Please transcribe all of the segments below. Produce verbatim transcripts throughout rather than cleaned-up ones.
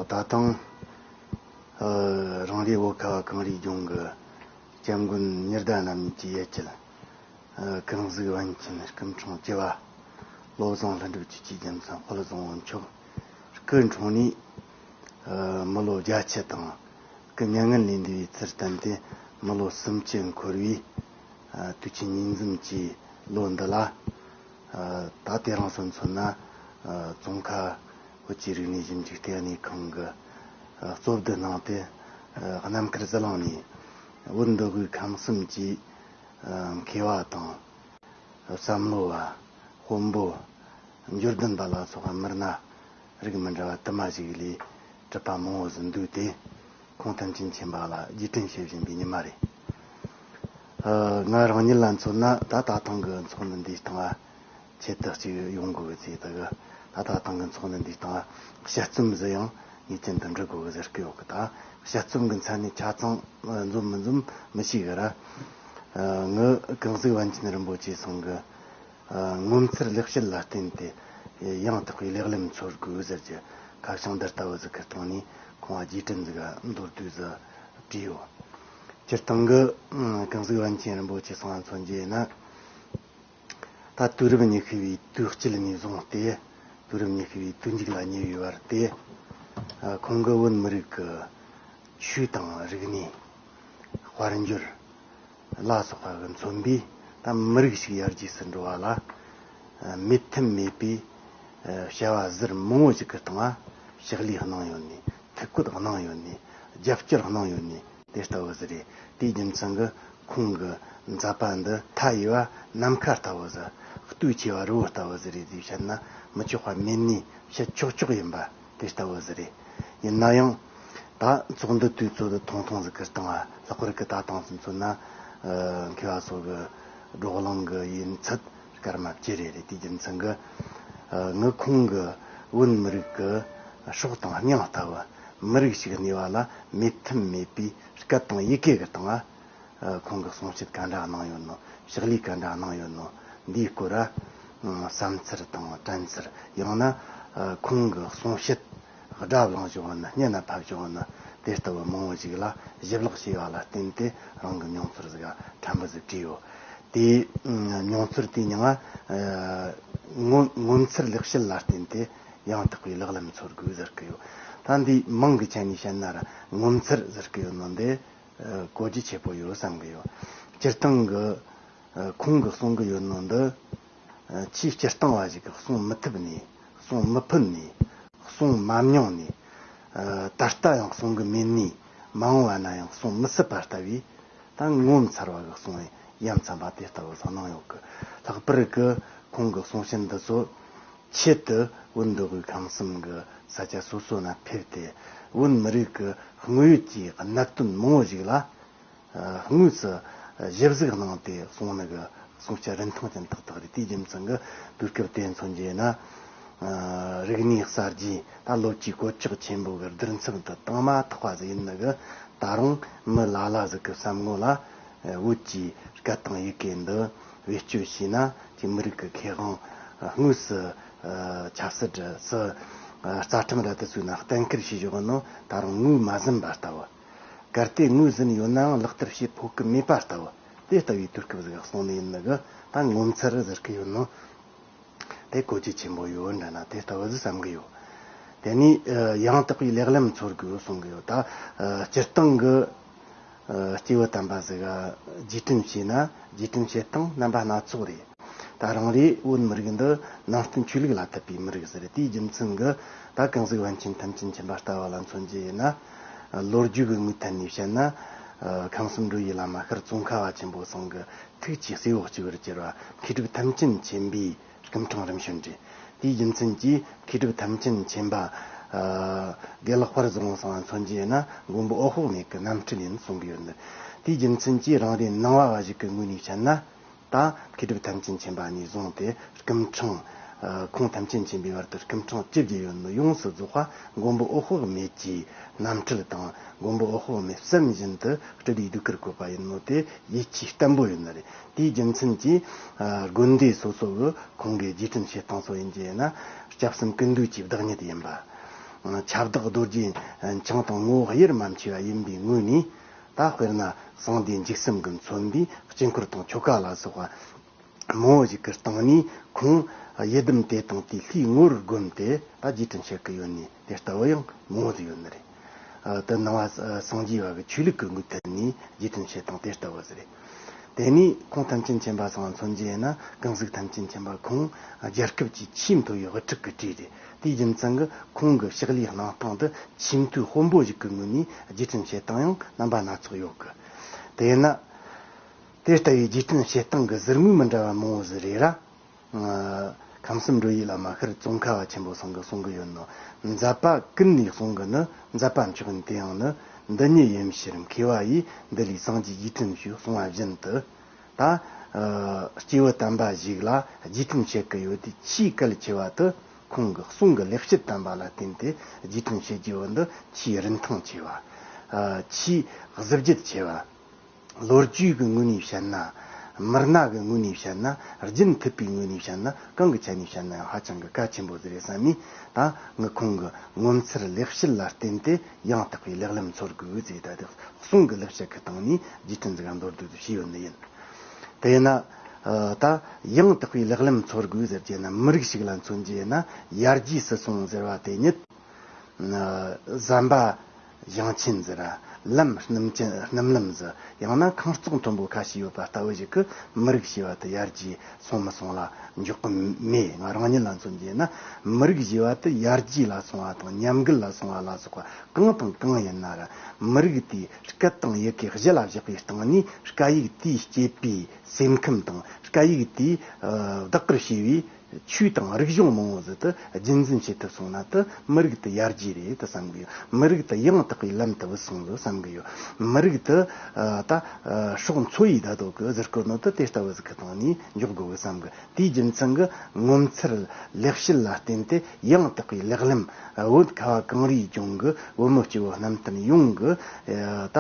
ད་ཐེངས་ཨ་རང་རེའི་བོད་ཁ་བ་གངས་རིའི་ལྗོངས་ཀྱི་སྐྱབས་མགོན་ཉི་ཟླ་རྣམ་གཉིས་ཀྱི་ཡུལ་དཀྱིལ། ཨ་གངས་གཟིགས་པཎ་ཆེན་སྐུ་ཕྲེང་བཅུ་བ་བློ་བཟང་ལྷུན་གྲུབ་ཀྱི་རྒྱུད་རྒྱལ་མཚན་དཔལ་བཟང་པོ་མཆོག་སྐུ་འཁྲུངས་ནས་ཨ་མི་ལོ་བརྒྱད་ཅུ་དང་། སྐུ་མྱ་ངན་ལས་འདས་པའི་ཚུལ་བསྟན་ཏེ་མི་ལོ་སུམ་ཅུ་འཁོར་བའི་ཨ་དུས་ཆེན་ཉིན་འཛོམས་ཀྱི་ལོ་འདི་ལ། ཨ་ད་དེ་རིང་སོ་མཚོན་ན་ཨ་ཙོང་ཁ་བོད་ཀྱི་རིག་གནས་ཞིབ་འཇུག་ལྟེ་གནས་ཁང་གི་ཨ་གཙོ་བསྡུ་གནང་སྟེ། ཨ་རྣམ་དཀར་ཟི་ལིང་ནས་བོད་འདི་དགོས་ཁམས་གསུམ་གྱི་ཨ་མཁས་པ་དང་། བསམ་བློ་བ། དཔོན་པོ། འབྱོར་ལྡན་པ་ལ་སོགས་པ་མི་སྣ་རིགས་མི་འདྲ་བ་དུ་མ་ཞིག་ལས་གྲུབ་པ་མང་བོ་ཟིག་འདུས་ཏེ། ཁོང་ཐམས་ཅད་མཁྱེན་པ་ལ་རྗེས་དྲན་བྱེད་བཞིན་པའི་ཉི་མ་རེད། ཨ་ང་རང་ཉིད་ལ་མཚོན་ན་ད་ད་ཐེངས་ཀྱི་ཚོགས་འདུ་འདིའི་སྟེང་ང་ཆེད་དུ་གཅིག་ཡོང་དགོས་པའི་ཚེ་དག་གི་ད་ད་ཐེངས་ཀྱི་ཚོགས་འདུ་འདིའི་སྟེང་ང་དཔྱད་རྩོམ་ཟིག་ཡང་ངེས་ཅན་དུ་འབྲི་དགོས་གི་ཟེར་གི་ཡོད་གི། ད་དཔྱད་རྩོམ་གྱི་མཚན་ནས་ཆ་ཚང་འཛོམས་མི་འཛོམས་མི་ཤེས་གི་ར། ཨ་ངི་གངས་གཟིགས་པཎ་ཆེན་རིན་པོ་ཆེ་ཚང་གི་ཨ་ངོ་མཚར་ལེགས་བཤད་ལ་བརྟེན་ཏེ་ཡང་དག་པའི་ལེགས་ལམ་འཚོལ་དགོས་ཟེར་གྱི་ཁ་བྱང་འདི་ལྟ་བུ་ཟིག་གི་སྟེང་ནས་ཁོང་ང་རྗེས་དྲན་ཟིག་ག་མདོར་བསྡུས་ཟིག་བྲིས་ཡོད། སྤྱིར་བཏང་གི་ཨ་གངས་གཟིགས་པཎ་ཆེན་རིན་པོ་ཆེ་ཚང་ང་མཚོན་རྒྱུ་ཡིན་ན། ད་དུས་རབས་ཉི་ཤུ་བའི་དུས་དཀྱིལ་ནས་བཟུང་སྟེ། དུས་རབས་ཉི་ཤུ་བའི་དུས་མཇུག་ལ་ཉེ་བའི་བར་ཏེ། ཨ་ཁོང་གི་བོད་མི་རིགས་ཀྱི་ཆོས་དང་རིག་གནས། དཔལ་འབྱོར་ལ་སོགས་པ་གི་མཚོན་པའི་ད་མི་རིགས་ཤིག་ཡར་རྒྱས་སུ་འགྲོ་བ་ལ། ཨ་མེད་ཐབས་མེད་པའི་ཨ་བྱ་བ་ཟུར་མང་བོ་ཞིག་གི་སྟེང་ལ་ཕྱག་ལས་གནང་ཡོད་ནི། ཐུགས་བཀོད་གནང་ཡོད་ནི། རྒྱབ་སྐྱོར་གནང་ཡོད་ནི། དེ་ལྟ་བུ་ཟིག་རེད། དེའི་རྒྱུ་མཚན་གྱིས་ཁོང་གི་མཛད་པ་འདི་མཐའ་ཡས་པ་ནམ་མཁའ་ལྟ་བུ་ཟིག། སྟོབས་ཆེ་བ་རི་བོ་ལྟ་བུ་ཟིག་རེད་ཟེར་བཤད་ན་མི་ཆོག་པ་མེད་ནི། བཤད་ཆོག་ཆོག་ཡིན་པ་དེ་ལྟ་བུ་ཟིག་རེད། ཡིན་ན་ཡང་ད་ཚོགས་འདུ་དུས་ཚོད་ཐུང་ཐུང་ཟིག་གི་སྟེང་ལ་ལྷག་པར་གྱི་ད་ཐེངས་སུ་མཚོན་ན་ཨ་མཁས་པ་ཚོ་གི་བགྲོ་གླེང་གི་ཡིན་ཚད་སྐར་མ་བཅུ་རེ་རེད། དེའི་རྒྱུ་མཚན་གྱིས་ཨ་ངི་ཁོང་གི་བོད་མི་རིགས་ཀྱི་སྲོག་དང་སྙིང་ལྟ་བུ། མི་རིགས་ཤིག་གནས་པ་ལ་མེད་ཐབས་མེད་པའི་སྐད་དང་ཡི་གེ་གི་སྟེང་ལ་ཨ་ཁོང་གི་གསུང་བཤད་ག་འདྲ་གནང་ཡོད་ནོ། ཕྱག་ལས་ག་འདྲ་གནང་ཡོད་ནོ། འདིའི་སྐོར་ལ་ཨ་བསམ་ཚུལ་དང་དྲན་ཚུལ། ཡང་ན་ཨ་ཁོང་གི་གསུང་བཤད་སྒྲ་བླངས་བཞག་ཡོད་ན། སྙན་ལ་ཕབ་བཞག་ཡོད་ན། དེ་ལྟ་བུ་མང་བོ་ཞིག་ལ་ཞིབ་ཀློག་བྱས་པ་ལ་བརྟེན་ཏེ་རང་གི་མྱོང་ཚོར་ཟིག་ཕྲན་བུ་ཟིག་བྲིས་ཡོད། དེའི་ཨ་མྱོང་ཚོར་དེའི་ནང་ང་ཨ་ངོ་ངོ་མཚར་ལེགས་བཤད་ལ་བརྟེན་ཏེ་ཡང་དག་པའི་ལེགས་ལམ་འཚོལ་དགོས་ཟེར་གི་ཡོད། ད་འདི་མིང་གི་ཆ་ནས་བཤད་ན་ར་ངོ་མཚར་ཟེར་གི་ཡོད་ནོ་འདི་ཨ་གོ་རྒྱུ་ཆེ་པོ་ཡོད་བསམ་གི་ཡོད། སྤྱིར་བཏང་གི་ཨ་ཁོང་གི་གསུང་གི་ཡོད་ནོ་འདི་ཨ་ཆེས་སྤྱིར་བཏང་བ་ཞིག་གིས་གསུང་མི་ཐུབ་ནི། གསུང་མི་ཕོད་ནི། གསུང་མ་མྱོང་ནི། ཨ་ད་ལྟ་ཡང་གསུང་གི་མེད་ནི། མ་འོངས་པ་ན་ཡང་གསུང་མི་སྲིད་པ་ལྟ་བུའི་ད་ངོ་མཚར་བ་གི་གསུང་ཡ་མཚན་པ་དེ་ལྟ་བུ་ཟིག་གནང་ཡོད་གི། ལྷག་པར་གི་ཁོང་གི་གསུང་བཤད་འདི་ཚོ་ཆེད་དུ་བོད་འདི་དགོས་ཁམས་གསུམ་གི་ས་ཆ་སོ་སོ་ན་ཕེབས་ཏེ་བོད་མི་རིགས་ཀྱི་དངོས་ཡོད་ཀྱི་གནད་དོན་མང་བོ་ཞིག་ལ་ཨ་དངོས་སུ་ཞིབ་གཟིགས་གནང་སྟེ་གསུང་ནི་གི་གསུང་བཤད་རིན་ཐང་ཅན་ཏག་ཏག་རེད། དེའི་རྒྱུ་མཚན་གྱིས་དུས་སྐབས་དེ་མཚོན་རྒྱུ་ཡིན་ན། ཨ་རིག་གནས་གསར་བརྗེ་ད་ལོ་བཅུའི་གོད་ཆག་ཆེན་པོ་གི་བསྡུར་ཚད་དུ་བཏང་མ་ཐག་པ་ཟིག་ཡིན་ནི་གི། ད་རུང་མི་ལ་ལ་ཟིག་གི་བསམ་ངོ་ལ་ཨ་བོད་ཀྱི་སྐད་དང་ཡི་གེ་འདི་བེད་སྤྱོད་བྱས་ན་ཅིག་མི་རིགས་ཀྱི་ཁེ་དབང་དངོས་སུ་ཨ་ཆབ་སྲིད་སུ་ཨ་རྩ་ཁྲིམས་ར་དེ་ཚོའི་ནང་གཏན་འཁེལ་བྱས་བཞག་ནོ་ད་རུང་ངོས་མ་ཟིན་པ་ལྟ་བུ། གལ་ཏེ་ངོས་ཟིན་ཡོད་ནའང་ལག་བསྟར་བྱེད་ཕོད་ཀྱི་མེད་པ་ལྟ་བུ། དེ་ལྟ་བུའི་དུས་སྐབས་ཟིག་གསུངས་ནི་ཡིན་ནི་གི། ད་ངོ་མཚར་ཟེར་གི་ཡོད་ནོ་དེ་གོ་རྒྱུ་ཆེན་པོ་ཡོད་འདྲ་ན་དེ་ལྟ་བུ་ཟིག་བསམ་གི་ཡོད། དེ་ནས་ཨ་ཡང་དག་པའི་ལེགས་ལམ་འཚོལ་དགོས་གསུང་གི་ཡོད། ད་ཨ་སྤྱིར་བཏང་གི་ཨ་སྐྱེས་བུ་དམ་པ་ཟིག་ག་རྗེས་དྲན་བྱས་ན་རྗེས་དྲན་བྱེད་སྟངས་རྣམ་པ་སྣ་ཚོགས་རེད། ད་རང་རེའི་བོད་མི་རིགས་འདི་ནང་བསྟན་ཆོས་ལུགས་ལ་དད་པའི་མི་རིགས་ཟིག་རེད། དེའི་རྒྱུ་མཚན་གྱིས་ད་གང་ཟིག་པཎ་ཆེན་ཐམས་ཅད་མཁྱེན་པ་ལྟ་བུ་ལ་མཚོན་རྒྱུ་ཡིན་ན། ལོ་རྒྱུས་ཀྱི་ངོས་ཐད་ནས་བཤད་ན། ཨ་ཁམས་གསུམ་འགྲོ་བའི་བླ་མ་ཤར་ཙོང་ཁ་པ་ཆེན་པོ་ཚང་གི་ཐུགས་ཀྱི་གསོལ་བ་གཅིག་པུར་གྱུར་པ་མཁས་གྲུབ་ཐམས་ཅད་མཁྱེན་པའི་སྐུ་ཕྲེང་རིམ་བྱོན་རེད། དེའི་རྒྱུ་མཚན་གྱིས་མཁས་གྲུབ་ཐམས་ཅད་མཁྱེན་པ་ཨ་དགེ་ལེགས་དཔལ་བཟང་པོ་ཚང་ལ་མཚོན་རྒྱུ་ཡིན་ན་མགོན་པོ་འོད་དཔག་མེད་ཀྱི་རྣམ་འཕྲུལ་ཡིན་གསུང་གི་ཡོད་འདུག། དེའི་རྒྱུ་མཚན་གྱིས་རང་རེ་ནང་པ་བ་ཞིག་གི་ངོས་ནས་བཤད་ན། ད་མཁས་གྲུབ་ཐམས་ཅད་མཁྱེན་པ་ནས་བཟུང་སྟེ་སྐུ་ཕྲེང་ཨ་ཁོང་ཐམས་ཅད་མཁྱེན་པའི་བར་དུ་སྐུ་ཕྲེང་བཅུ་བརྒྱད་ཡོད་ནོ་ཡོངས་སུ་རྫོགས་པ་མགོན་པོ་འོད་དཔག་མེད་ཀྱི་རྣམ་འཕྲུལ་དང་མགོན་པོ་འོད་དཔག་མེད་བསམ་བཞིན་དུ་སྤྲུལ་པའི་ཟློས་གར་བཀོད་པ་ཡིན་ནོ་དེ་ཡིད་ཆེས་བརྟན་པོ་ཡོད་ནི་རེད། དེའི་རྒྱུ་མཚན་གྱིས་ཨ་དགོན་སྡེ་སོ་སོ་གི་ཁོང་གི་རྗེས་དྲན་བྱེད་སྟངས་སོགས་ཡིན་རྒྱུ་ཡིན་ན་སྐྱབས་གསུམ་ཀུན་འདུས་ཀྱི་བདག་ཉིད་ཡིན་པ། ཁྱབ་བདག་རྡོ་རྗེ་འཆང་དང་ངོ་བོ་དབྱེར་མ་མཆིས་པ་ཡིན་པའི་ངོས་ནས། ད་དཔེར་ན་སངས་རྒྱས་འཇིགས་གསུམ་གྱིས་མཚོན་པའི་དཀྱིལ་འཁོར་དང་ཆོ་ག་ལ་སོགས་པ་མང་བོ་ཞིག་གི་སྟེང་ནས། ཁོང་ཡི་དམ་དེ་དང་དེའི་ལྷའི་ངོ་བོར་བསྒོམས་ཏེ་ད་རྗེས་དྲན་བྱེད་ཀྱི་ཡོད་ནི་དེ་ལྟ་བུ་ཡང་མང་བོ་ཡོད་ནི་རེད། ཨ། དེ་ནང་བ་སངས་རྒྱས་པ་གི་ཆོས་ལུགས་ཀྱི་ངོས་ཐད་ནས་རྗེས་དྲན་བྱེད་སྟངས་དེ་ལྟ་བུ་ཟིག་རེད། དེ་ནས་ཁོང་ཐམས་ཅད་མཁྱེན་པ་ཚང་མཚོན་རྒྱུ་ཡིན་ན། ཀུན་གཟིགས་ཐམས་ཅད་མཁྱེན་པ་ཁོང་རྒྱལ་ཁབ་ཀྱི་ཆེས་མཐོ་བའི་དབུ་ཁྲིད་ཀྱི་གྲས་རེད། དེའི་རྒྱུ་མཚན་གྱིས་ཁོང་གི་ཕྱག་ལས་གནང་སྟངས་དེ་ཆེས་མཐོའི་དཔོན་པོ་ཞིག་གི་ངོས་ནས་རྗེས་དྲན་བྱེད་སྟངས་ཡང་རྣམ་པ་སྣ་ཚོགས་ཡོད་གི། དེས་ན། དེ་ལྟ་བུའི་རྗེས་དྲན་བྱེད་སྟངས་ཀྱི་ཟུར་ངོས་མི་འདྲ་བ་མང་བོ་ཟིག་རེད་ར། ཨ། ཁམས་གསུམ་འགྲོ་བའི་བླ་མ་ཤར་ཙོང་ཁ་བ་ཆེན་པོ་ཚང་གིས་གསུང་གི་ཡོད་ནོ། མཛད་པ་ཀུན་ནས་གསུང་གི་ནི། མཛད་པ་མཆོག་ཡིན་དེ་ཡང་ནི། འདི་ཉིད་ཡིན་ཕྱིར་མཁས་པ་ཡིས། འདི་ལས་སངས་རྒྱས་རྗེས་དྲན་ཞུ་གསུང་བ་བཞིན་དུ། ད། ཨ། སྐྱེས་བུ་དམ་པ་ཞིག་ལ་རྗེས་དྲན་བྱེད་ཀྱི་ཡོད་དེ། ཆེས་གལ་ཆེ་བ་དེ་ཁོང་གི་གསུང་གི་ལེགས་བཤད་དམ་པ་ལ་བརྟེན་ཏེ་རྗེས་དྲན་བྱེད་རྒྱུ་བོ་འདི་ཆེས་རིན་ཐང་ཆེ་བ། ཨ། ཆེས་གཟི་བརྗིད་ཆེ་བ། ལོ་རྒྱུས་ཀྱི་ངོས་ནས་བཤད་ན། མི་སྣ་གི་ངོས་ནས་བཤད་ན། རྒྱུན་མཐུད་པའི་ངོས་ནས་བཤད་ན། གང་གི་ཆ་ནས་བཤད་ན་ཡང་ཧ་ཅང་གི་གལ་ཆེན་པོ་ཟིག་རེད་བསམ་མི། ད་ངས་ཁོང་གི་ངོ་མཚར་ལེགས་བཤད་ལ་བརྟེན་ཏེ་ཡང་དག་པའི་ལེགས་ལམ་འཚོལ་དགོས་ཟེར། ད་དེ་གསུང་གི་ལེགས་བཤད་ཀྱི་སྟེང་ནས་རྗེས་དྲན་ཟིག་མདོར་བསྡུས་སུ་བྱས་ཡོད་ནི་ཡིན། དེས་ན། ཨ། ད་ཡང་དག་པའི་ལེགས་ལམ་འཚོལ་དགོས་ཟེར་རྒྱུ་ན། མི་རིགས་ཤིག་ལ་མཚོན་རྒྱུ་ཡིན་ན། ཡར་རྒྱས་སུ་སོང་ཟེར་བ་དེ་ཉིད། ཨ། ཟམ་པ་བཞེངས་ཆེན་ཟེར་ར། ལམ་སྣུམ་ཆེན་སྣུམ་ལམ་ཟེར། ཡང་ན་ཁང་བརྩེགས་མཐོན་པོ་ཁ་ཤས་ཡོད་པ་ལྟ་བུ་ཞིག་གིས་མི་རིགས་ཞེས་པ་དེ་ཡར་རྒྱས་སོང་མི་སོང་ལ་འཇོག་གི་མེད། ང་རང་ཉིད་ལ་མཚོན་རྒྱུ་ན། མི་རིགས་ཞེས་པ་དེ་ཡར་རྒྱས་ལ་སོང་བ་དང་ཉམས་རྒུད་ལ་སོང་བ་ལ་སོགས་པ་གང་དང་གང་ཡིན་ན་ར། མི་རིགས་དེའི་སྐད་དང་ཡི་གེ་གཞི་ལ་བཞག་པའི་སྟེང་ནས། སྐད་ཡིག་དེས་སྐྱེས་པའི་སེམས་ཁམས་དང་། སྐད་ཡིག་དེས། ཨ། བདག་གིར་བྱས་པའི་ཆོས་དང་རིག་གཞུང་མང་བོ་ཟིག་དེ་རྒྱུན་འཛིན་བྱེད་ཐུབ་སོང་ན། དེ་མི་རིགས་དེ་ཡར་རྒྱས་རེད་དུ་བསམ་གི་ཡོད། མི་རིགས་དེ་ཡང་དག་པའི་ལམ་དུ་བུད་སོང་ཟིག་བསམ་གི་ཡོད། མི་རིགས་དེ། ཨ། ད། ཨ། སྲོག་འཚོ་བའི་ཟླ་དོ་གི་ཟུར་བཀོད་ནོ་དེ་དེ་ལྟ་བུ་ཟིག་གི་སྟེང་ནས་འཇོག་དགོས་གི་བསམ་གི། དེའི་རྒྱུ་མཚན་གྱིས་ངོ་མཚར་ལེགས་བཤད་ལ་བརྟེན་ཏེ་ཡང་དག་པའི་ལེགས་ལམ། བོད་ཁ་བ་གངས་རིའི་ལྗོངས་ཀྱི་བོད་མི་སྐྱེ་བོ་རྣམས་དོན་ཡོངས་ཀྱི། ཨ། ད་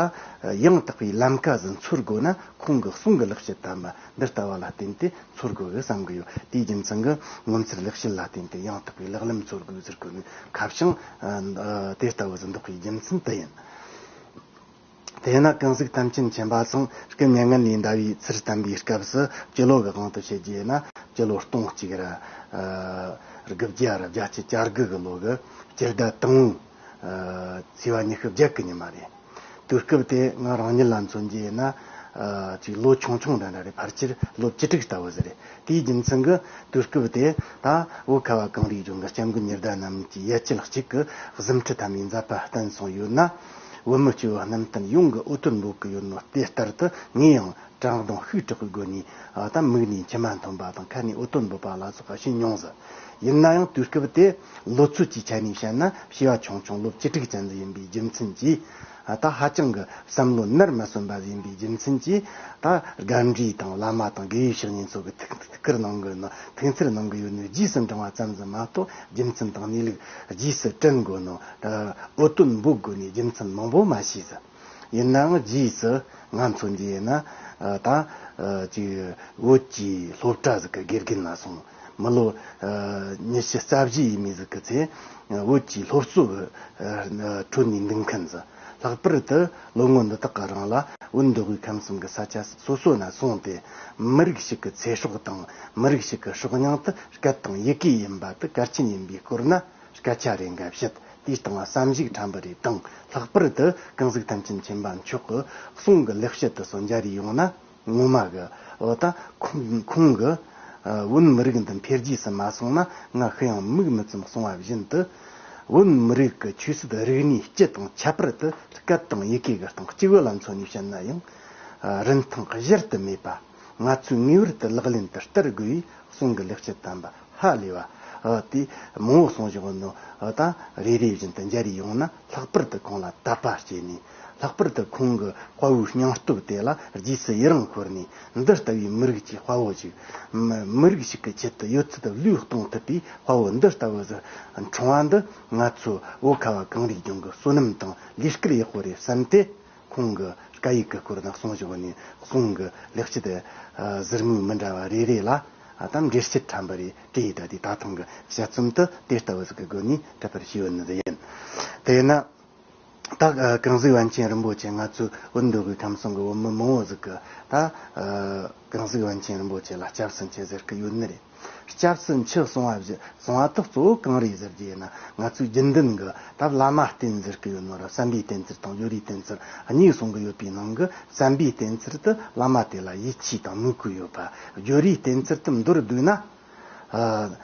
ཡང་དག་པའི་ལམ་ཀ་ཟིག་འཚོལ་དགོས་ན། ཁོང་གི་གསུང་གི་ལེགས་བཤད་དམ་པ་འདི་ལྟ་བ་ལ་བརྟེན་ཏེ་འཚོལ་དགོས་གི་བསམ་གི་ཡོད། དེའི་རྒྱུ་མཚན་གྱིས་ངོ་མཚར་ལེགས་བཤད་ལ་བརྟེན་ཏེ་ཡང་དག་པའི་ལེགས་ལམ་འཚོལ་དགོས་ཟེར་གོ་ནི་ཁ་བྱང་། ཨ། དེ་ལྟ་བུ་ཟིག་འདོགས་པའི་རྒྱུ་མཚན་དེ་ཡིན། དེས་ན་ཀུན་གཟིགས་ཐམས་ཅད་མཁྱེན་པ་ཚང་སྐུ་མྱ་ངན་ལས་འདའ་བའི་ཚུལ་བསྟན་པའི་སྐབས་སུ། སྤྱི་ལོ་གི་དབང་དུ་བྱེད་རྒྱུ་ཡིན་ན། སྤྱི་ལོ་སྟོང་གཅིག་ར། ཨ། དགུ་བརྒྱ་ར་བརྒྱད་ཅུ་གྱ་དགུ་གི་ལོ་གི་སྤྱི་ཟླ་དང་པོའི། ཨ། ཚེས་པ་ཉི་ཤུ་བརྒྱད་གི་ཉི་མ་རེད། དུས་སྐབས་དེ་ང་རང་ཉིད་ལ་མཚོན་རྒྱུ་ཡིན་ན། ཨ། ཅིག་ལོ་ཆུང་ཆུང་འདྲ་འདྲ་རེད། ཕལ་ཆེར་ལོ་བཅུ་དྲུག་ལྟ་བུ་ཟིག་རེད། དེའི་རྒྱུ་མཚན་གྱིས་དུས་སྐབས་དེ་ད་བོད་ཁ་བ་གངས་རིའི་ལྗོངས་ཀྱི་སྐྱབས་མགོན་ཉི་ཟླ་རྣམས་ཀྱི་ཡུལ་དཀྱིལ་གཅིག་གི་གཟིམ་ཁྲི་མཐའ་མའི་མཛད་པ་བསྟན་སོང་ཡོད་ན། བོད་མི་སྐྱེ་བོ་རྣམས་དོན་ཡོངས་ཀྱིས་འུ་ཐུག་འབོད་ཀྱི་ཡོད་ནོ་དེ་ལྟར་དུ། ངས་ཡང་དྲང་གདུང་ཤུགས་དྲག་གི་སྒོ་ནས། ཨ། ད་མིག་ནས་མཆི་མ་འཐོན་པ་དང་ཁ་ནས་འུ་ཐུག་འབོད་པ་ལ་སོགས་པ་བྱས་མྱོང་ཟིག། ཡིན་ན་ཡང་དུས་སྐབས་དེ་ལོ་ཚོད་ཀྱི་ཆ་ནས་བཤད་ན་བྱིས་པ་ཆུང་ཆུང་ལོ་བཅུ་དྲུག་ཅན་ཟིག་ཡིན་པའི་རྒྱུ་མཚན་གྱིས། ཨ། ད་ཧ་ཅང་གི་བསམ་བློ་ནར་མ་སོན་པ་ཟིག་ཡིན་པའི་རྒྱུ་མཚན་གྱིས། ད་དགའ་འབྲས་དང་བླ་མ་དང་དགེ་བའི་བཤེས་གཉེན་ཚོ་གིས་ཐུགས་ཐུགས་ཁུར་གནང་གི་ནོ། ཐུགས་འཚེར་གནང་གི་ཡོད་ནོ་རྗེས་སུ་འབྲང་བ་ཙམ་ཟིག་མ་གཏོགས། རྒྱུ་མཚན་དང་གནས་ལུགས་རྗེས་སུ་དྲན་དགོས་ནོ། ད་འུ་ཐུག་འབོད་དགོས་ནི་རྒྱུ་མཚན་མང་པོ་མ་ཤེས་ཟིག། ཡིན་ནའང་རྗེས་སུ་ང་མཚོན་རྒྱུ་ཡིན་ན། ཨ། ད། ཨ། ཅིག་བོད་ཀྱི་སློབ་གྲྭ་ཟིག་གི་དགེ་རྒན་ལ་སོང་། མི་ལོ། ཨ། ཉི་ཤུ་རྩ་བཞི་ཡས་མས་ཟིག་གི་ཚེ་བོད་ཀྱི་སློབ་གསོ་གི། ཨ། ཁྲོད་ནས་འདུག་མཁན་ཟིག། ལྷག་པར་དུ་ལོ་ངོ་འདི་དག་གི་རིང་ལ་བོད་མདོ་དབུས་ཁམས་གསུམ་གྱི་ས་ཆ་སོ་སོ་ན་སོང་སྟེ། མི་རིགས་ཤིག་གི་ཚེ་སྲོག་དང་མི་རིགས་ཤིག་གི་སྲོག་སྙིང་དེ་སྐད་དང་ཡི་གེ་ཡིན་པ་དེ་གལ་ཆེན་ཡིན་པའི་སྐོར་ན། སྐད་ཆ་རེ་འགའ་བཤད། དེའི་སྟེང་བསམ་གཞིག་ཕྲན་བུ་རེ་བཏང་། ལྷག་པར་དུ་ཀུན་གཟིགས་ཐམས་ཅད་མཁྱེན་པ་མཆོག་གི་གསུང་གི་ལེགས་བཤད་དེ་ཚོ་མཇལ་རེ་ཡོང་ན། ངོ་མ་གི། འོ། ད་ཁོང་ཁོང་གི། ཨ། བོད་མི་རིགས་འདི་འཕེལ་རྒྱས་སུ་མ་སོང་ན། ང་ཤི་ཡང་མིག་མི་བཙུམ་གསུང་བ་བཞིན་དུ། བོད་མི་རིགས་ཀྱི་ཆོས་སྲིད་རིག་གནས་སྤྱི་དང་། ཁྱད་པར་དུ་སྐད་དང་ཡི་གེ་གི་སྟེང་། སྤྱི་བོད་ལ་མཚོན་ནས་བཤད་ན་ཡང་། ཨ། རིན་ཐང་གཞལ་དུ་མེད་པ། ང་ཚོས་ངེས་པར་དུ་ལག་ལེན་དུ་བསྟར་དགོས་པའི་གསུང་གི་ལེགས་བཤད་དམ་པ་ཧ་ལས་པ། ཨ། དེ་མང་བོ་གསུངས་བཞག་ནོ། ཨ། ད་རེ་རེ་བཞིན་དུ་མཇལ་རེ་ཡོང་ན། ལྷག་པར་དུ་ཁོང་ལ་དད་པ་སྐྱེས་ནས། ལྷག་པར་དུ་ཁོང་གི་དཔའ་བོའི་སྙིང་སྟོབས་དེ་ལ་རྗེས་སུ་ཡི་རང་ཤོར་ནས། འདི་ལྟ་བུའི་མི་རིགས་ཀྱི་དཔའ་བོ་ཞིག། མི་མི་རིགས་ཤིག་གི་ཆེད་དུ་ཡོད་ཚད་བློས་གཏོང་ཐུབ་པའི་དཔའ་བོ་འདི་ལྟ་བུ་ཟིག་འཁྲུངས་པ་འདི། ང་ཚོ་བོད་ཁ་བ་གངས་རིའི་ལྗོངས་ཀྱི་བསོད་ནམས་དང་ལས་སྐལ་ཡག་པོ་རེད་བསམ་སྟེ། ཁོང་གི་སྐད་ཡིག་གི་སྐོར་ན་གསུངས་བཞག་ནས། གསུང་གི་ལེགས་བཤད། ཨ། ཟུར་ངོས་མི་འདྲ་བ་རེ་རེ་ལ། ཨ། ད་འགྲེལ་བཤད་ཕྲན་བུ་རེ་སྤྲད་ཡོད། ད་དེ་ད་ཐེངས་གི་དཔྱད་རྩོམ་དེ་དེ་ལྟ་བུ་ཟིག་གི་སྒོ་ནས་འགྲེལ་པར་ཞུས་ཡོད་ནི་ཡིན། དེས་ན། ད་ཨ་གང་ཟིག་པཎ་ཆེན་རིན་པོ་ཆེ། ང་ཚོའི་བོད་འདོད་དགུའི་ཁམས་གསུམ་གི་བོད་མི་མང་བོ་ཟིག་གི་ད་ཨ་གང་ཟིག་པཎ་ཆེན་རིན་པོ་ཆེ་ལ་སྐྱབས་སུ་མཆི་ཟེར་གི་ཡོད་ནི་རེད། སྐྱབས་སུ་མཆི་གསུང་བ་བཞི་གསུང་བ་དག་གཙོ་བོ་གང་རེད་ཟེར་རྒྱུ་ཡིན་ན། ང་ཚོའི་རྒྱུན་ལྡན་གི་ད་བླ་མ་བསྟེན་ཟེར་གི་ཡོད་ནོ་ར། བསམ་པའི་བསྟེན་ཚུལ་དང་སྦྱོར་བའི་བསྟེན་ཚུལ་གཉིས་གསུང་གི་ཡོད་པའི་ནང་གི། བསམ་པའི་བསྟེན་ཚུལ་དུ་བླ་མ་དེ་ལ་ཡིད་ཆེས་དང་མོས་གུས་ཡོད་པ། སྦྱོར་བའི་བསྟེན་ཚུལ་དུ་མདོར་བསྡུས་ན། ཨ།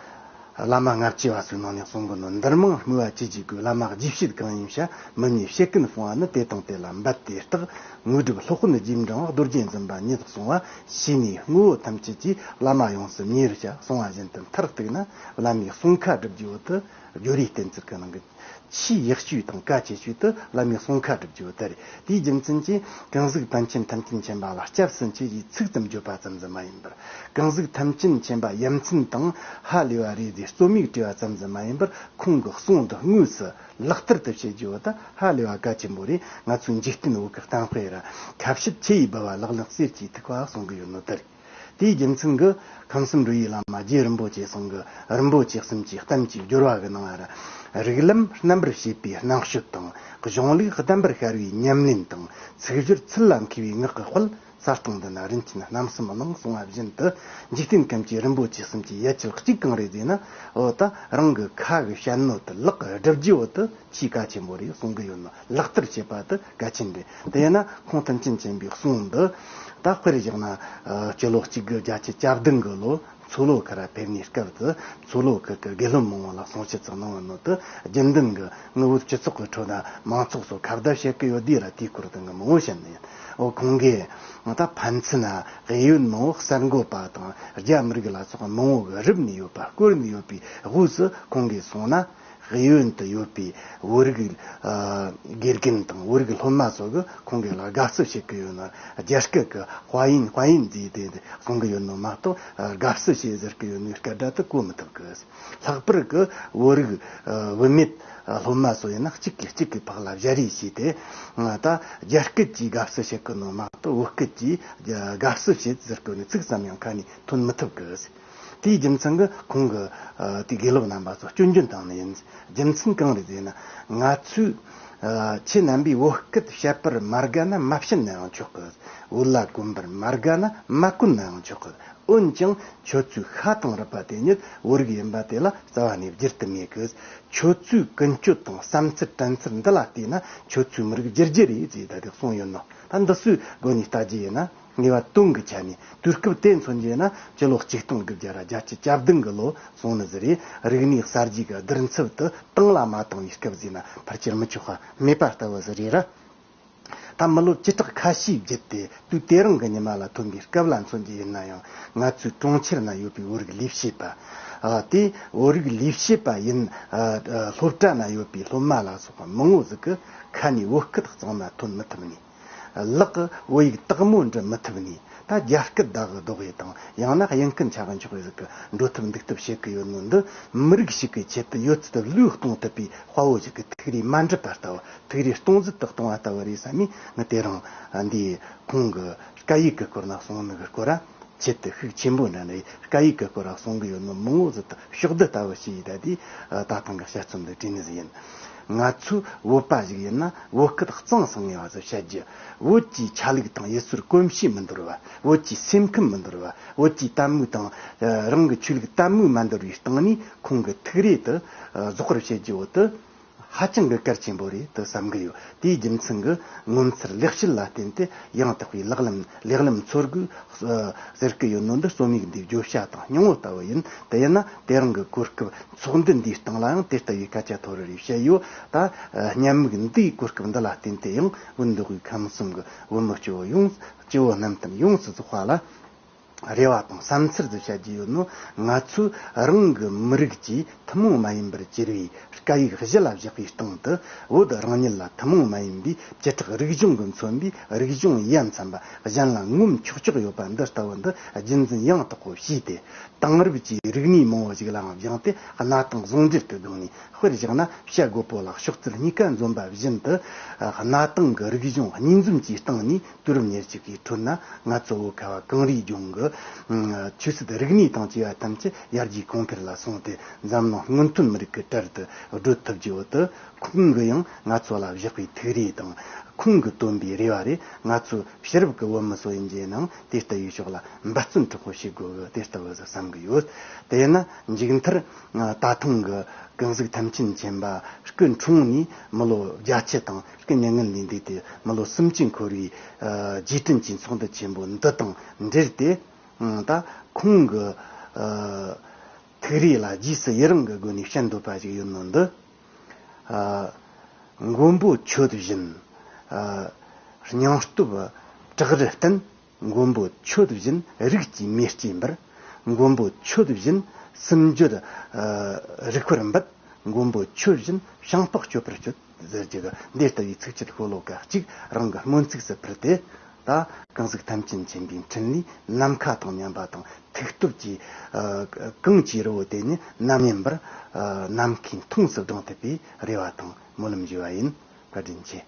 བླ་མ་ལྔ་བཅུ་བ་ཚོའི་ནང་ནས་གསུང་གི་ནོ། འདིར་མང་སྨོས་པ་ཅི་བགྱིས་དགོས། བླ་མ་བགྱིས་བྱེད་གང་ཡིན་བྱ། མི་ཉིད་བྱེད་ཀུན་སྤོང་བ་ནི། དེ་དང་དེ་ལ་འབད་དེ་བརྟག་དངོས་གྲུབ་སློབ་དཔོན་རྗེས་འབྲང་བ། རྡོ་རྗེ་འཛིན་པ་ཉིད་གསུང་བ། ཕྱི་ནས་དངོས་པོ་ཐམས་ཅད་ཀྱིས། བླ་མ་ཡོངས་སུ་མྱུར་བྱ། གསུང་བ་བཞིན་དུ་མཐར་གཏུགས་ན། བླ་མའི་གསུང་ཁ་སྒྲུབ་རྒྱུ་བོ་དེ་སྦྱོར་བའི་བསྟེན་ཚུལ་གྱི་ནང་གི་ཆེས་ཡག་ཤོས་དང་གལ་ཆེ་ཤོས་དེ་བླ་མའི་གསུང་ཁ་སྒྲུབ་རྒྱུ་བོ་དེ་རེད། དེའི་རྒྱུ་མཚན་གྱིས་གང་ཟིག་པཎ་ཆེན་ཐམས་ཅད་མཁྱེན་པ་ལ་སྐྱབས་སུ་མཆི་ཞེས་ཚིག་ཙམ་བརྗོད་པ་ཙམ་ཟིག་མ་ཡིན་པར། གང་ཟིག་ཐམས་ཅད་མཁྱེན་པ་ཡ་མཚན་དང་ཧ་ལས་པ་རེད་ཟེར་རྩོམ་ཡིག་བྲིས་པ་ཙམ་ཟིག་མ་ཡིན་པར། ཁོང་གི་གསུང་དེ་དངོས་སུ་ལག་བསྟར་དུ་བྱེད་རྒྱུ་བོ་དེ་ཧ་ལས་པ་གལ་ཆེན་པོ་རེད། ང་ཚོའི་འཇིག་རྟེན་བོད་ཀྱི་གཏམ་དཔེ་ར། ཁ་བཤད་ཆུ་ཡིས་འབུལ་བ། ལག་ལེན་གསེར་གྱིས་ཐུག་པ་གསུང་གི་ཡོད་ནོ་དེ་རེད། དེའི་རྒྱུ་མཚན་གྱིས་ཁམས་གསུམ་འགྲོ་བའི་བླ་མ་རྗེ་རིན་པོ་ཆེ་ཚང་གི་རིན་པོ་ཆེ་གསུམ་གྱི་གཏམ་གྱི་སྦྱོར་བ་གི་ནང་ང་ར། རིགས་ལམ་རྣམ་པར་ཕྱེད་པའི་རྣམ་དཔྱོད་དང་། གཞུང་ལུགས་གདམས་པར་ཤར་བའི་ཉམས་ལེན་དང་། ཚིག་སྦྱོར་ཚུལ་ལ་མཁས་པའི་ངག་གི་དཔལ། ས་སྟེང་འདི་ན་རིན་ཆེན་རྣམ་གསུམ་སྣང་གསུང་བ་བཞིན་དུ། འཇིག་རྟེན་ཁམས་ཀྱི་རིན་པོ་ཆེ་གསུམ་གྱི་ཡ་གྱལ་གཅིག་གང་རེད་ཟེར་ན། འོ་ད་རང་གི་ཁ་གི་བཤད་ནོ་དེ་ལག་གི་སྒྲུབ་རྒྱུ་བོ་དེ་ཆེས་གལ་ཆེན་པོ་རེད་གསུང་གི་ཡོད་ནོ། ལག་བསྟར་བྱེད་པ་དེ་གལ་ཆེན་རེད། དེ་ཡིན་ན་ཁོང་ཐམས་ཅད་མཁྱེན་པའི་གསུང་འདི་ད་དཔེར་བཞག་ན། ཨ། སྤྱི་ལོ་གཅིག་དགུ་བརྒྱད་ཅུ་གྱ་བདུན་གི་ལོ་མཚོ་ལྷོ་ཁུལ་ར་ཕེབས་ནས་སྐབས་དེ། མཚོ་ལྷོ་ཁུལ་གི་དགེ་སློབ་མང་བོ་ལ་གསུང་ཆོས་ཚོགས་གནང་བ་ནོ་དེ། རྒྱུན་ལྡན་གི་ངི་བོད་སྤྱི་ཚོགས་གི་ཁྲོད་ན་མང་ཚོགས་ཚོ་ཁ་བརྡ་བྱེད་གི་ཡོད་དུས་ར། དེའི་སྐོར་དུ་ངི་མང་བོ་བཤད་ནི་ཡིན། འོ་ཁོང་གིས་ད་ཕན་ཚུན་ན་གཡས་གཡོན་མང་བོ་གསར་འགོད་པ་དང་རྒྱ་མི་རིགས་ལ་སོགས་མང་བོ་གི་རུབ་ནས་ཡོད་པ་བསྐོར་ནས་ཡོད་པའི་དབུས་སུ། ཁོང་གིས་སོང་ན་གཡས་གཡོན་དུ་ཡོད་པའི་བོད་རིགས། ཨ། དགེ་རྒན་དང་བོད་རིགས་སློབ་མ་ཚོ་གིས་ཁོང་གི་ལ་དགའ་བསུ་བྱེད་ཀྱི་ཡོད་ན། རྒྱ་སྐད་ཀྱི་དཔལ་ཡོན་དཔལ་ཡོན་ཟེར་དེ་གསུང་གི་ཡོད་ནོ་མ་གཏོགས། ཨ། དགའ་བསུ་བྱེད་ཟེར་གི་ཡོད་ནོ་སྐད་སྒྲ་དེ་གོ་མི་ཐུབ་གི། ལྷག་པར་གྱི་བོད་རིགས། ཨ། བུད་མེད། ཨ། སློབ་མ་ཚོ་ཡིན་ན་གཅིག་གིས་གཅིག་གི་ཕག་ལ་བཞར་རེས་བྱས་ཏེ། ང་ད་རྒྱ་སྐད་ཀྱིས་དགའ་བསུ་བྱེད་གི་ནོ་མ་གཏོགས་བོད་སྐད་ཀྱིས་དགའ་བསུ་བྱེད་ཟེར་གི་ནི་ཚིག་ཙམ་ཡང་ཁ་ནས་ཐོན་མི་ཐུབ་གི། དེའི་རྒྱུ་མཚན་གྱིས་ཁོང་གིས། ཨ། དེའི་དགེ་སློབ་རྣམ་པ་ཚོ་སྐྱོན་བརྗོད་བཏང་ནི་ཡིན། རྒྱུ་མཚན་གང་རེད་ཟེར་ན། ང་ཚོས། ཨ། ཁྱེད་རྣམ་པས་བོད་སྐད་བཤད་པར་མ་དགའ་ན་མ་བཤད་ན་ཡང་ཆོག་གི། བོད་ལྭ་གོན་པར་མ་དགའ་ན་མ་གོན་ན་ཡང་ཆོག་གི། འོན་ཀྱང་ཁྱོད་ཚོའི་ཤ་དང་རུས་པ་དེ་ཉིད་བོད་རིགས་ཡིན་པ་དེ་ལ་རྩ་བ་ནས་བསྒྱུར་དུ་མེད་གི། ཁྱོད་ཚོའི་ཀུན་སྤྱོད་དང་བསམ་ཚུལ་དྲན་ཚུལ་འདི་ལ་བལྟས་ན་ཁྱོད་ཚོའི་མི་རིགས་བསྒྱུར་རྒྱུ་རེད་ཅེས་ད་དེ་གསུངས་ཡོད་ནོ། ད་འདི་ཚོའི་སྒོ་ནས་ལྟ་རྒྱུ་ཡིན་ན། ངེས་པ་དོན་གྱི་ཆ་ནས་དུས་སྐབས་དེ་མཚོན་རྒྱུ་ན། སྤྱི་ལོ་ཆིག་སྟོང་དགུ་བརྒྱ་ར་བརྒྱད་ཅུ་གྱ་བདུན་གི་ལོ་སོང་ནི་ཟིག་རེད། རིག་གནས་གསར་བརྗེ་གི་བསྡུར་ཚབ་དེ་གཏིང་ལ་མ་བཏང་བའི་སྐབས་ཟེར་ན་ཕལ་ཆེར་མི་ཆོག་པ་མེད་པ་ལྟ་བུ་ཟིག་རེད་ར། ད་མི་ལོ་བཅུ་ཕྲག་ཁ་ཤས་བརྒྱུད་དེ་དུས་དེ་རིང་གི་ཉི་མ་ལ་ཐོན་པའི་སྐབས་ལ་མཚོན་རྒྱུ་ཡིན་ན་ཡང་། ང་ཚོའི་གྲོང་ཁྱེར་ན་ཡོད་པའི་བོད་རིགས་ལས་བྱེད་པ། ཨ། དེ་བོད་རིགས་ལས་བྱེད་པ་ཡིན། ཨ། སློབ་གྲྭ་ན་ཡོད་པའི་སློབ་མ་ལ་སོགས་པ་མང་བོ་ཟིག་གི་ཁ་ནས་བོད་སྐད་གཙང་མ་ཐོན་མི་ཐུབ་ནི། ལག་གིས་བོད་ཡིག་དག་མོ་འབྲི་མི་ཐུབ་ནས། ད་རྒྱ་སྐད་བདག་གི་ལྡོག་ཡས་དང་། ཡང་ན་དབྱིན་སྐད་ཆ་གི་འཇོག་ཡས་ཟིག་གི་འགྲོ་ཐབས་འདུག་ཐབས་བྱེད་གི་ཡོད་ནོ་འདི། མི་རིགས་ཤིག་གི་ཆེད་དུ་ཡོད་ཚད་བློས་གཏོང་ཐུབ་པའི་དཔའ་བོ་ཞིག་གི་ཐུགས་རེ་མ་འགྲུབ་པ་ལྟ་བུ། ཐུགས་རེ་སྟོང་ཟད་དུ་གཏོང་བ་ལྟ་བུ་རེད་བསམ་ནས། ངས་དེ་རིང་འདི་ཁོང་གི་སྐད་ཡིག་གི་སྐོར་ན་གསུང་ནི་གི་སྐོར་ར། ཆེད་དུ་ཤུགས་ཆེན་པོ་འདྲ་ནས་སྐད་ཡིག་གི་སྐོར་ལ་གསུང་གི་ཡོད་ནོ་མང་བོ་ཟིག་ཏུ་ཕྱོགས་བསྡུས་ལྟ་བུ་བྱས་ཡིན། ད་དེ་ད་ཐེངས་ཀྱི་དཔྱད་རྩོམ་འདི་བྲིས་ནི་ཟིག་ཡིན། ང་ཚོ་བོད་པ་ཞིག་ཡིན་ན་བོད་སྐད་གཙང་སེང་ངེ་བ་ཟིག་བཤད་རྒྱུ། བོད་ཀྱི་ཆ་ལུགས་དང་ཡུལ་སྲོལ་གོམས་གཤིས་མི་འདོར་བ། བོད་ཀྱི་སེམས་ཁམས་མི་འདོར་བ། བོད་ཀྱི་དད་མོས་དང་རང་གི་ཆོས་ལུགས་དད་མོས་མ་འདོར་བའི་སྟེང་ནས་ཁོང་གི་ཐུགས་རེ་དེ་རྫོགས་པར་བྱེད་རྒྱུ་བོ་དེ། ཧ་ཅང་གི་གལ་ཆེན་པོ་རེད་དུ་བསམ་གི་ཡོད། དེའི་རྒྱུ་མཚན་གྱིས་ངོ་མཚར་ལེགས་བཤད་ལ་བརྟེན་ཏེ་ཡང་དག་པའི་ལག་ལེན་ལེགས་ལམ་འཚོལ་དགོས་ཟེར་གི་ཡོད་ནོ་འདི་རྩོམ་ཡིག་འདིའི་བརྗོད་བྱ་དང་སྙིང་བོ་ལྟ་བུ་ཡིན། དེ་ཡིན་ན་དེ་རིང་གི་གོ་སྐབས་ཚོགས་འདུ་འདིའི་སྟེང་ལ་ཡང་དེ་ལྟ་བུའི་སྐད་ཆ་ཐོ་རེ་རེ་བཤད་ཡོད། ད་བརྙན་མིག་འདིའི་གོ་སྐབས་འདི་ལ་བརྟེན་ཏེ་ཡང་བོད་འདོད་དགུའི་ཁམས་གསུམ་གྱི་བོད་མི་སྐྱོ་བོ་ཡོངས་སྐྱོ་བོ་རྣམས་དང་ཡོངས་སུ་རྫོགས་པ་ལ། རེ་བ་དང་བསམ་ཚུལ་དུ་བཤད་རྒྱུ་ཡོད་ནོ། ང་ཚོས་རང་གི་མི་རིགས་ཀྱི་ཐུན་མོང་མ་ཡིན་པར་གྱུར་པའི་སྐད་ཡིག་གཞི་ལ་བཞག་པའི་སྟེང་དུ། བོད་རང་ཉིད་ལ་ཐུན་མོང་མ་ཡིན་པའི་བཅུ་ཕྲག་རིག་གཞུང་གིས་མཚོན་པའི་རིག་གཞུང་ཡ་མཚན་པ་གཞན་ལ་ངོམ་ཆོག་ཆོག་ཡོད་པ་འདི་ལྟ་བུ་འདི་རྒྱུན་འཛིན་ཡང་དག་པོ་བྱས་ཏེ། དེང་རབས་ཀྱི་རིག་གནས་མང་བོ་ཞིག་ལའང་སྦྱངས་ཏེ། གནའ་དེང་ཟུང་འབྲེལ་གྱི་སྒང་ནས། དཔེར་བཞག་ན་བྱ་རྒོད་པོ་ལ་ཤོག་རྩལ་གཉིས་ཀ་འཛོམས་པ་བཞིན་དུ། གནའ་དེང་གི་རིག་གཞུང་གཉིས་འཛོམས་ཀྱི་སྟེང་ནས་དུས་རབས་ཉེར་གཅིག་པའི་ཁྲོད་ན་ང་ཚོ་བོད་ཁ་བ་གངས་རིའི་ལྗོངས་ཀྱི། ཆོས་སྲིད་རིག་གནས་དང་བཅས་པ་ཐམས་ཅད་ཡར་རྒྱས་གོང་འཕེལ་ལ་སོང་སྟེ། འཛམ་གླིང་སྔོན་ཐོན་མི་རིགས་ཀྱི་གྲལ་དུ་བགྲོད་ཐུབ་རྒྱུ་བོ་དེ། ཁོང་གིས་ཡང་ང་ཚོ་ལ་བཞག་པའི་ཐུགས་རེ་དང་། ཁོང་གིས་བཏོན་པའི་རེ་བ་རེད། ང་ཚོ་ཕྱི་རབས་ཀྱི་བོད་མི་ཚོ་ཡིན་རྒྱུ་ནའང་དེ་ལྟ་བུའི་ཕྱོགས་ལ་འབད་བརྩོན་དྲག་པོ་བྱེད་དགོས་གི། དེ་ལྟ་བུ་ཟིག་བསམ་གི་ཡོད། དེས་ན་མཇུག་མཐར། ད་ཐེངས་ཀྱི་ཀུན་གཟིགས་ཐམས་ཅད་མཁྱེན་པ་སྐུ་འཁྲུངས་ནས་མི་ལོ་བརྒྱད་ཅུ་དང་སྐུ་མྱ་ངན་ལས་འདས་ཏེ་མི་ལོ་སུམ་ཅུ་འཁོར་བའི་རྗེས་དྲན་གྱི་ཚོགས་འདུ་ཆེན་པོ་འདི་དང་འབྲེལ་ཏེ། ད་ཁོང་གི་ཐུགས་རེ་ལ་རྗེས་སུ་ཡི་རང་གི་སྒོ་ནས་བཤད་འདོད་པ་ཞིག་ཡོད་ནོ་འདི། མགོན་པོ་ཁྱོད་བཞིན། སྙིང་སྟོབས་བྲག་རི་བརྟན། མགོན་པོ་ཁྱོད་བཞིན་རིགས་ཀྱི་མེས་སྐྱེས་འབར། མགོན་པོ་ཁྱོད་བཞིན་སུམ་འགྱུར་རིག་པར་འབད། མགོན་པོ་ཁྱོད་བཞིན་ཞིང་ལྤགས་སྐྱོབ་པར་སྤྱོད། ཟེར་རྒྱུ་གི་འདི་ལྟ་བུའི་ཚིགས་བཅད་ཤོ་ལོ་ཀ་གཅིག་རང་གི་སྨོན་ཚིག་སུ་ཕུལ་ཏེ། ད་ཀུན་གཟིགས་ཐམས་ཅད་མཁྱེན་པའི་འཕྲིན་ལས་ནམ་མཁའ་དང་མཉམ་པ་དང་། ཐུགས་སྟོབས་ཀྱིས་གངས་ཀྱི་རི་བོ་དེ་ནི་ནམ་ཡིན་པར་ནམ་མཁའི་མཐོངས་སུ་བསྒྲེངས་ཐུབ་པའི་རེ་བ་དང་སྨོན་ལམ་ཞུ་བ་ཡིན། བཀའ་དྲིན་ཆེ།